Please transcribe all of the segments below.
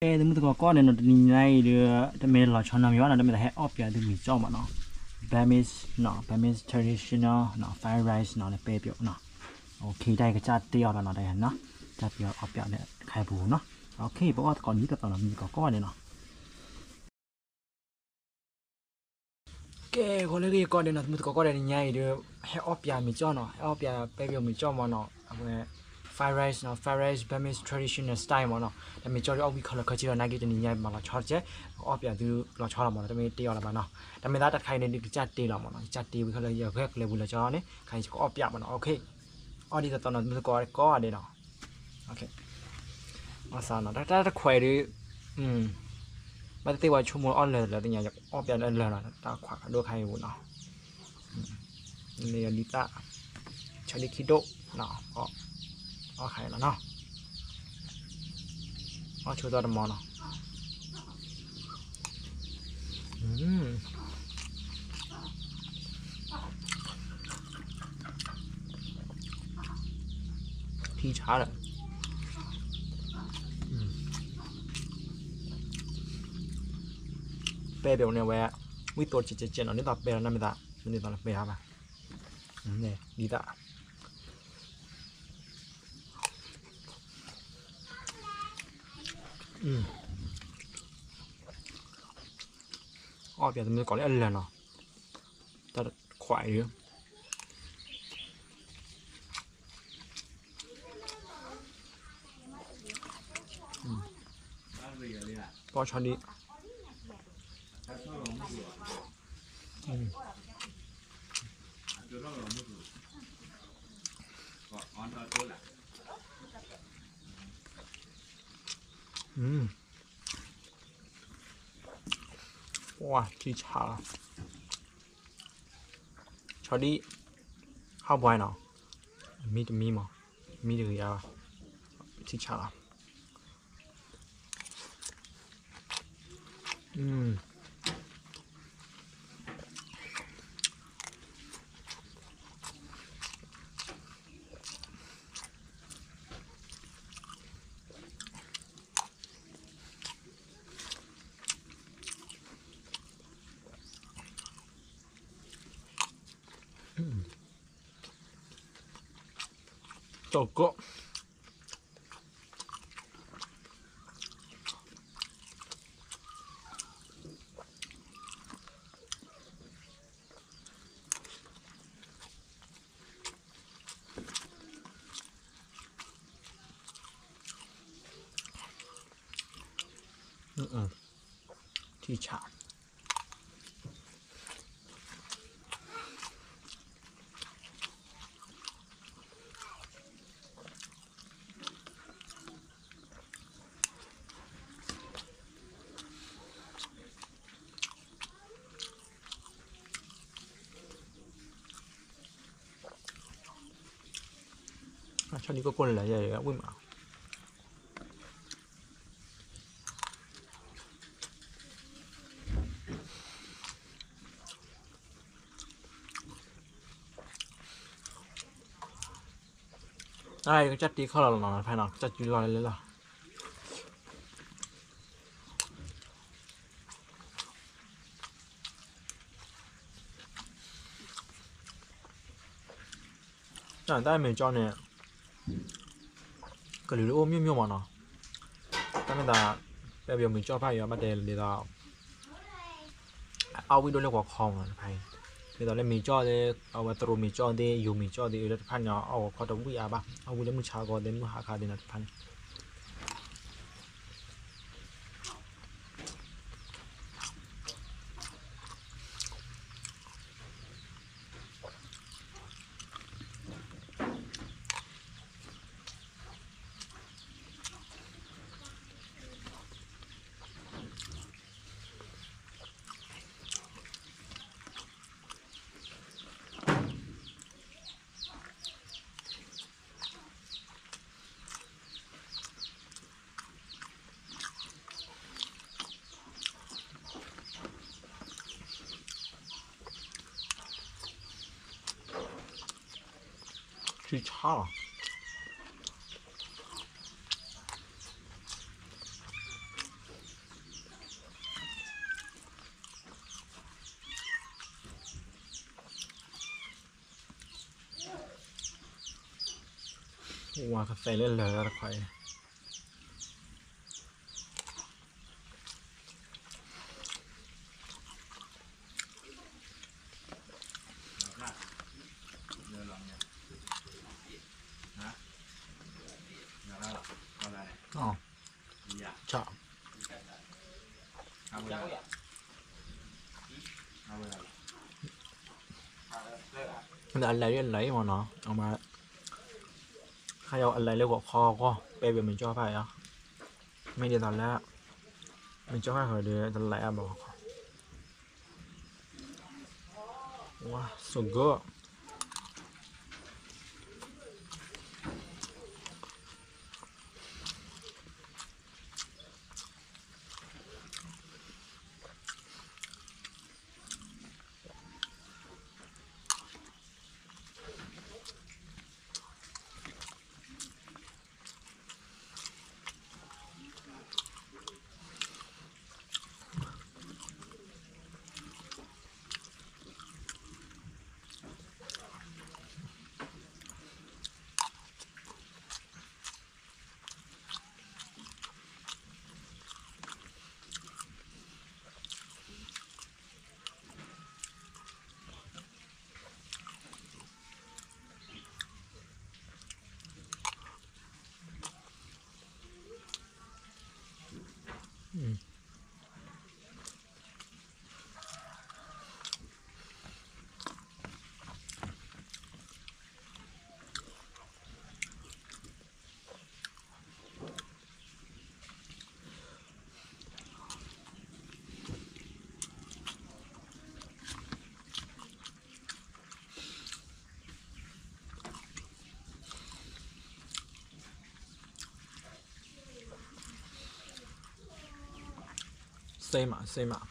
ကဲ သမုၢ်သကိးကိးဂၤဒဲးနီၤ တနံၤညါအံၤဒီး တမ့ၢ်လီၤဆီနီတမံၤဘၣ်နီၤ တမ့ၢ်လၢဟဲအီၣ်ပၠးသုမ့ၤကၠီၣ်မးနီၤ Burmese နီၤ Burmese traditional နီၤ fried rice နီၤ လၢပဲပၠိနီၤ တၢ်အံၤကစၢ်တ့အီၤလီၤနီၤ တၢ်အံၤနီၤ ကစၢ်တ့အီၣ်ပၠးလၢတခါအံၤပူၤနီၤ ပအီၣ်သကိးဒ်သိးသိးနီၤ သမုၢ်သကိးကိးဂၤဒဲးနီၤ ကဲ ဂီၤလၢအဂ့ၤကိးဂၤဒဲးနီၤ သမုၢ်သကိးကိးဂၤဒဲး တနံၤညါအံၤဒီး ဟဲအီၣ်ပၠးမ့ၤကၠီၣ်နီၤ ဟဲအီၣ်ပၠးပဲပၠိမ့ၤကၠီၣ်မးနီၤ အဝဲ fried rice နီၤ fried rice Burmese traditional style မးနီၤ တၢ်မ့ၤကၠီၣ်ဒီးအီၣ်ဝံခီလၢခီကံလီၤ နာ်က့တနံၤညါအံၤ မၤလီၤဆီတကဲး အီၣ်ပၠးသုလီၤဆီလီၤမးနီၤ တမ့ၢ်တ့အီၤလၢၤဘၣ်နီၤ တၢ်မ့ၢ်သးတၢ်တခါအံၤန့ၣ် ဒုးကစၢ်တ့လီၤမးနီၤ ကစၢ်တ့ဝံခီလၢယဂဲၤကလဲၤပူၤလၢကၠီၣ်န့ၣ် ခါအံၤယကအီၣ်ပၠးမးနီၤ အီၣ်ဒ်သိးသိးနီၤ သမုၢ်သကိးကိးဂၤဒဲးနီၤ အီၣ်သးနီၤ တၢ်တခွဲးဒုး ဘၣ်သ့ၣ်သ့ၣ်ဝဲဆိကမိၣ်အီၣ်လၢာ်လၢာ်သ့ၣ်ညါ ယကအီၣ်ပၠးလၢလၢာ်နီၤ တၢ်ခွဲးဒိၣ်ခါအံၤပူၤနီၤ မ့ၢ်ယဒ်သၣ် ဆီဒံၣ်ခံဒိၣ်နီၤ အီၣ်ခါအံၤလီၤနီၤ အီၣ်ဆိသီတမီၤနီၤ ထံဆါဒီး ပဲပၠိန့ၣ်ဝဲ ဝံသိးတကဲးကဲးနီၤ ဒ်သိးပဲလီၤ နမ့ၢ်သး မ့ၢ်ဒ်သိးလၢပဲလီၤဘၣ် ဒ်သၣ် အီၣ်ပၠးသမုၢ်သကိးလၢအလၢာ်နီၤ တၢ်တခွဲးအံၤ ပီၢ်ဆီဒံၣ် ပှၤထံဆါလီၤ ဆီဒံၣ် ဟးဘှဲနီၤ မံတမံမး မံတဂ့ၤအါဘၣ် ထံဆါလီၤ ကၠီၣ်ကိၣ် ထံဆါ ဆီဒံၣ်ကိၢ်ကိၢ်လၢလၢ ယဝံၣ်မး အကစၢ်တ့ခီၣ်လီၤလီၤနီၤ ဖဲနီၤ ကစၢ်စုလီၤလၢလၢလီၤ တၢ်မ့ၤကၠီၣ်န့ၣ် ကလုာ်လၢအိၣ်မိၢ်မိၢ်မးနီၤ တၢ်မ့ၢ်သး ပဲပယီၤမ့ၤကၠီၣ်ဖၣ်အံၤ ဘၣ်တဲဒ်သိး အီၣ်ဝံၣ်ဒိၣ်လၢဂီၤခီမး တဖၣ်အံၤ ဒ်သိးလၢမ့ၤကၠီၣ်သ့ၣ် အဝဲသရိာ်မ့ၤကၠီၣ်သ့ၣ် ယိၤမ့ၤကၠီၣ်သ့ၣ် အတဖၣ်န့ၣ် အီၣ်ဂီၤခီတဝံၣ်အါဘၣ် အီၣ်ဝံၣ်လၢမုၢ်ဆါဂီၤသ့ၣ် မုၢ်ဟါခါသ့ၣ်နီၤ တဖၣ်န့ၣ် ထံဆါလီၤ. ဝါကသဲးလၢလၢာ်တခွါအံၤ အလဲၤလၢလၢာ်အံၤမ့ၢ်နီၤ အမါ ခါယအလဲၤလၢဂီၤခီဂီၢ် ပဲဘၣ်မုၢ်ကၠီဖးအံၤ မ့ၢ်ဒ်သိးလၢ မုၢ်ကၠီဖးဃီဒီး တလဲၤအါဘၣ်ဂီၤခီ Wow, so good. စ့မး စ့မး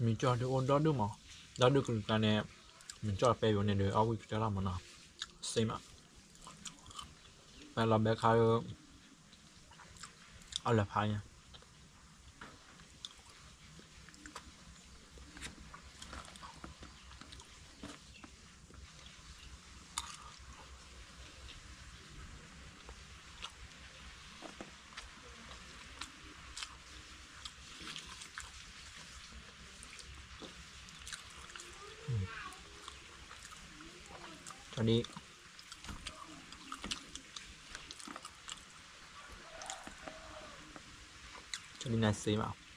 မုၢ်ကၠီဒုးအိၣ်ဒီဒူၣ်မး, ဒီဒူၣ်ကလုာ်ကျါန့ၣ်, မုၢ်ကၠီပဲယိၤန့ၣ်ဒီး အီၣ်ဝံၣ်ကတၢၢ်လီၤမးနီၤ, စ့မး, ပဲလီၤဘဲခါဒီး အီၣ်လၢဖးညါ ကၠီဒ်, ကၠီဒ်န့ၣ်စ့မး.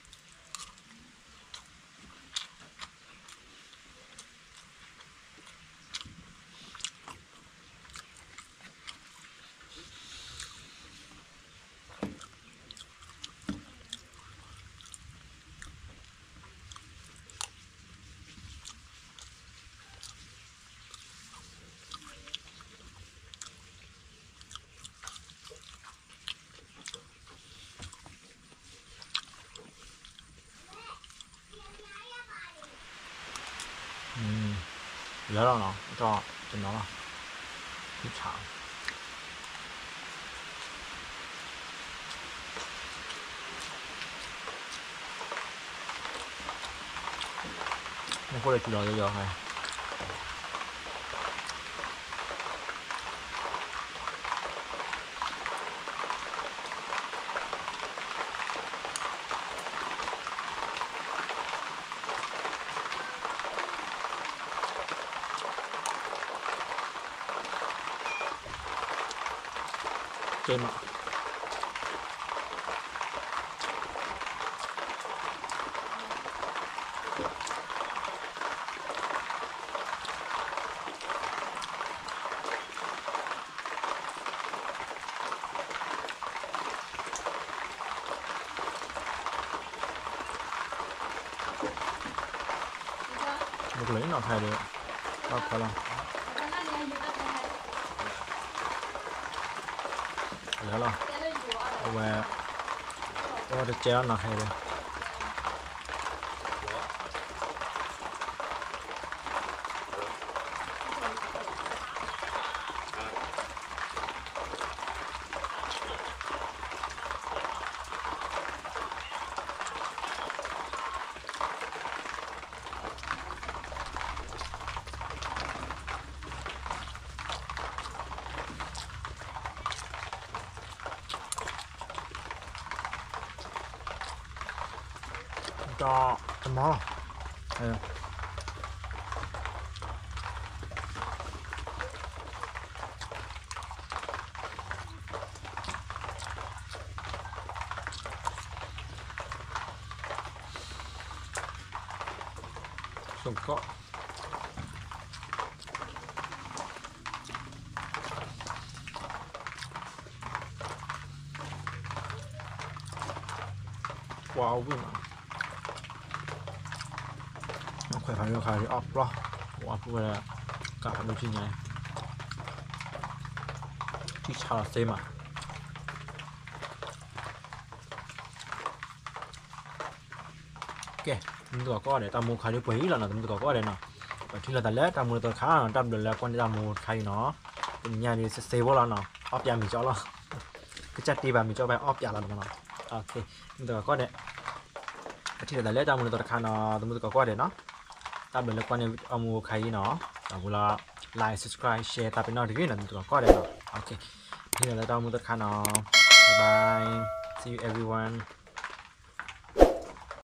လၢလီၤနီၤ, ကၠီတနီၤလီၤ, ဟံၣ်ဆး မ့ၢ်ဃိလၢထံလီၤယီၤယီၤဟဲ ကဲမး မ့ၢ်ကလၢၤနီၢ်ခါဒီး ဘၣ်ဖီလာ် တၢ်လၢန့ၣ်အံၤတၢ်ဖဲဟဲ တၢ် လီၤ, အဝဲ အဝဲတကဲလီၤနီၤ ခဲအံၤဒီး ဒီးတမီၤလီၤ, စိကီၢ် ပှၤအဝံၣ်မး, ခွဲးဖးယိခါအီၣ်ပျီ, ဝဲဖုဝဲ ကးဖးဒိၣ်ထံညါ, ထံဆါလီၤသ့မး. ကဲ, တမူတကိးကီၢ်ဒဲး တၢ်မူခါဒုးပှဲၤအံၤလီၤနီၤ, တမူတကိးကီၢ်ဒဲးနီၤ, ပထံၣ်လိာ်သးလၢတၢ်မူတကိးတခါနီၤ, တၢ်ဘျုးလၢကွၢ်န့ၢ်တၢ်မူတခါအံၤနီၤ, တနံၤညါဒုးစ့စ့ဖိလီၤနီၤ, အီၣ်ပၠးမံၤကၠီလီၤ, ကစၢ်တ့ဘၣ်မံၤကၠီဘၣ်အီၣ်ပၠးလီၤနီၤ, တမူတကိးကီၢ်ဒဲး, ပထံၣ်လိာ်သးလၢတၢ်မူတကိးတခါနီၤ, တမူတကိးကီၢ်ဒဲးနီၤ, တၢ်ဘျုးလၢကွၢ်န့ၢ်တၢ်မူတခါအံၤနီၤ, ဒီးပူၤလီၤ like, subscribe, share တၢ်ပ့ၤနီၣ်တဂ့ၤနီၤ, တမူတကိးကီၢ်ဒဲးနီၤ, ပထံၣ်လိာ်သးလၢတၢ်မူတကိးတခါနီၤ, bye bye, see you everyone.